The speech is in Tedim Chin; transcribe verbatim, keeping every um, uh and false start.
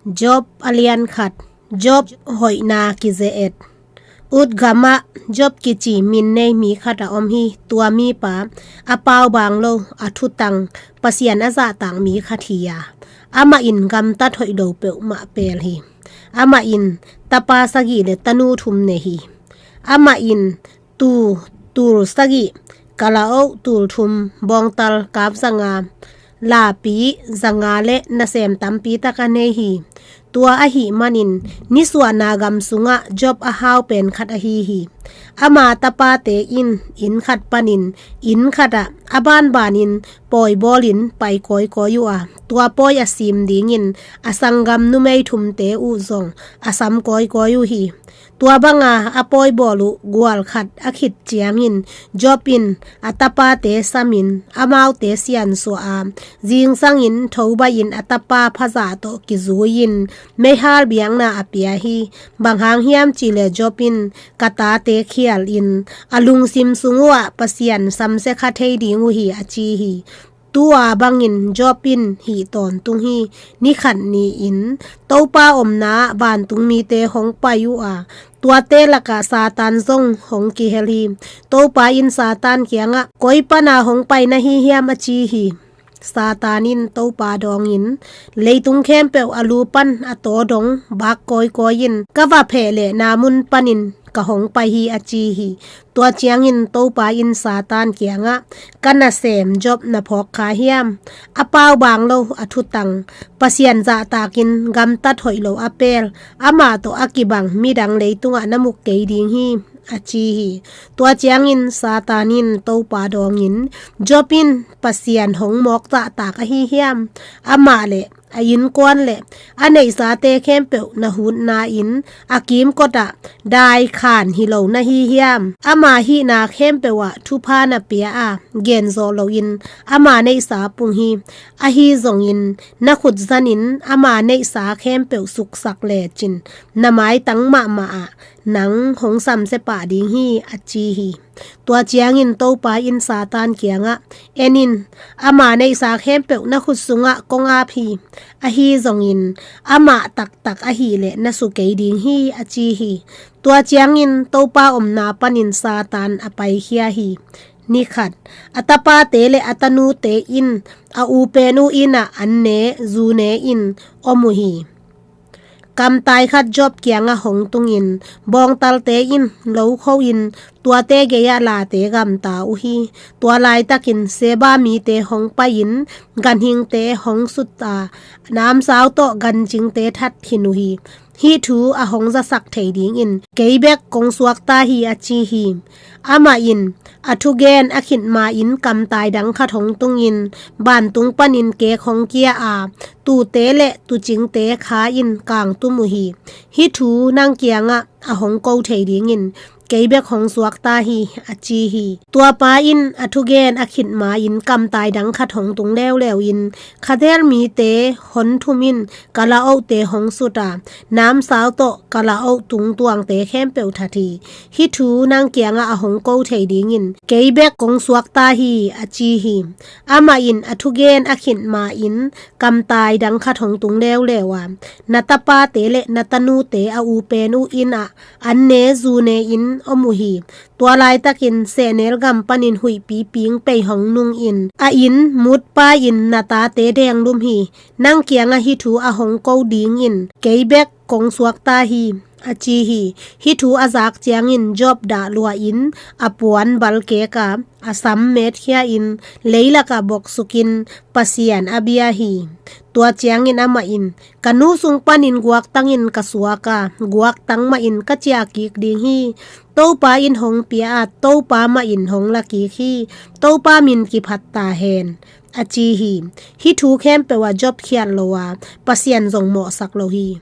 Job a lian khat. Job hoihna kize-et. Ut gamah Job kici min nei mi khat a om hi. Tua mipa a paubaang lo, a thutang, Pasian a zahtak mi khat hi a, amah in gamtat hoih lo peuhmah peel hi. Amah in tapa sagih le tanu thum nei hi. Amah in tuu tul sagih, kalaoh tul thum, bawngtal kap zanga, lapi zanga le nasem tampi tak a nei hi. Tua ahih manin nisuahna gam sungah Job a hau pen khat ahi hi. Ama tapate in inn khat panin inn khatah a banbanin pawi bawlin pai kawikawi uh a, tua pawi a sim dingin a sanggam numei thumte uh zong a sam kawikawi uh hi. Tua banga a pawi bawl uh gual khat a khit ciangin Job in a tapate samin amaute siansuah a, zingsangin thobaih in a tapa phazah tawh kizui-in meihal biakna a pia hi. Bang hang hiam cihleh Job in, ka tate khialin a lungsim sung uhah Pasian samsia kha thei ding uh hi, a ci hi. Tua bangin Job in hih tawntung hi. Ni khat ni-in Topa omna ah vantung mite hong pai uh a, tuate lakah Satan zong hong kihel hi. Topa in Satan kiangah, koi pana hong pai na hi hiam, a ci hi. Satan in Topa dawngin, leitung khempeuh a lu pan a taw dong bak kawikawi in ka va pheh lehna mun panin ka hong pai hi, a ci hi. Tua ciangin Topa in Satan kiangah, ka nasem Job na phawk kha hiam? A paubaang lo, a thutang, Pasian zahtakin gamtat hoih lo a peel, amah tawh a kibang midang leitungah na mu kei ding hi, a ci hi. Tua ciangin Satan in Topa dawngin, Job in Pasian hong mawk zahtak ahi hiam? Amah le a innkuan le a neihsate khempeuh na hutna-in a kimkotah daikhan hi lo na hi hiam? Ama hihna khempeuh ah thupha na pia a, gen zawh loin ama neihsa pung hi. Ahi zongin na khut zanin ama neihsa khempeuh suksak lecin na maitang mahmah ah nang hong samsia pah ding hi, a ci hi. Tua ciangin Topa in Satan kiangah, en in, ama neihsa khempeuh na khut sungah kong ap hi. Ahi zongin amah taktak ahih leh na su kei ding hi, a ci hi. Tua ciangin Topa omna panin Satan a paikhia hi. Ni khat, a tapate le a tanute in a u pen uh inn ah an ne zu ne-in om uh hi. Kamtai khat Job kiangah hong tungin, bawngtalte in lo kho-in tuate gei-ah late gamta uh hi. Tua laitakin Seba mite hong pai-in ganhingte hong sut a, namsau tawh gancingte that khin uh hi. Hih thu a hong zasak thei dingin kei bek kong suakta hi, a ci hi. Amah in a thugen a khit ma-in kamtai dang khat hong tungin, vantung panin kek hong kia a, tuute le tuucingte kha-in kangtum uh hi. Hih thu nang kiangah a hong ko thei dingin kei bek hong suakta hi, a ci hi. Tuapa in a thugen a khit ma-in kamtai dang khat hong tung leuleu-in, khatel mite hon thumin kalaohte hong sut a, namsau tawh kalaoh tungtuangte khempeuh that hi. Hih thu nang kiangah a hong ko thei dingin kei bek kong suakta hi, a ci hi. Amah in a thugen a khit ma-in kamtai dang khat hong tung leuleu a, na tapate le na tanute a u pen uh inn ah an ne zu ne-in om uh hi. Tua laitakin sehnel gam panin huihpi ping pei hong nungin, a inn mutpa-in na tate denglum hi. Nang kiangah hih thu a hong ko dingin kei bek kong suakta hi, a ci hi. Hih thu a zak ciangin Job dah luahin a puan balkek a, a sam metkhia-in leilakah boksukin Pasian a bia hi. Tua ciangin amah in, ka nu sung panin guaktangin ka suak a, guaktang mahin ka ciah kik ding hi. Topa in hong pia a, Topa mahin hong la kik hi. Topa min kiphat ta hen, a ci hi. Hih thu khempeuh ah Job khiat lo a, Pasian zong mawhsak lo hi.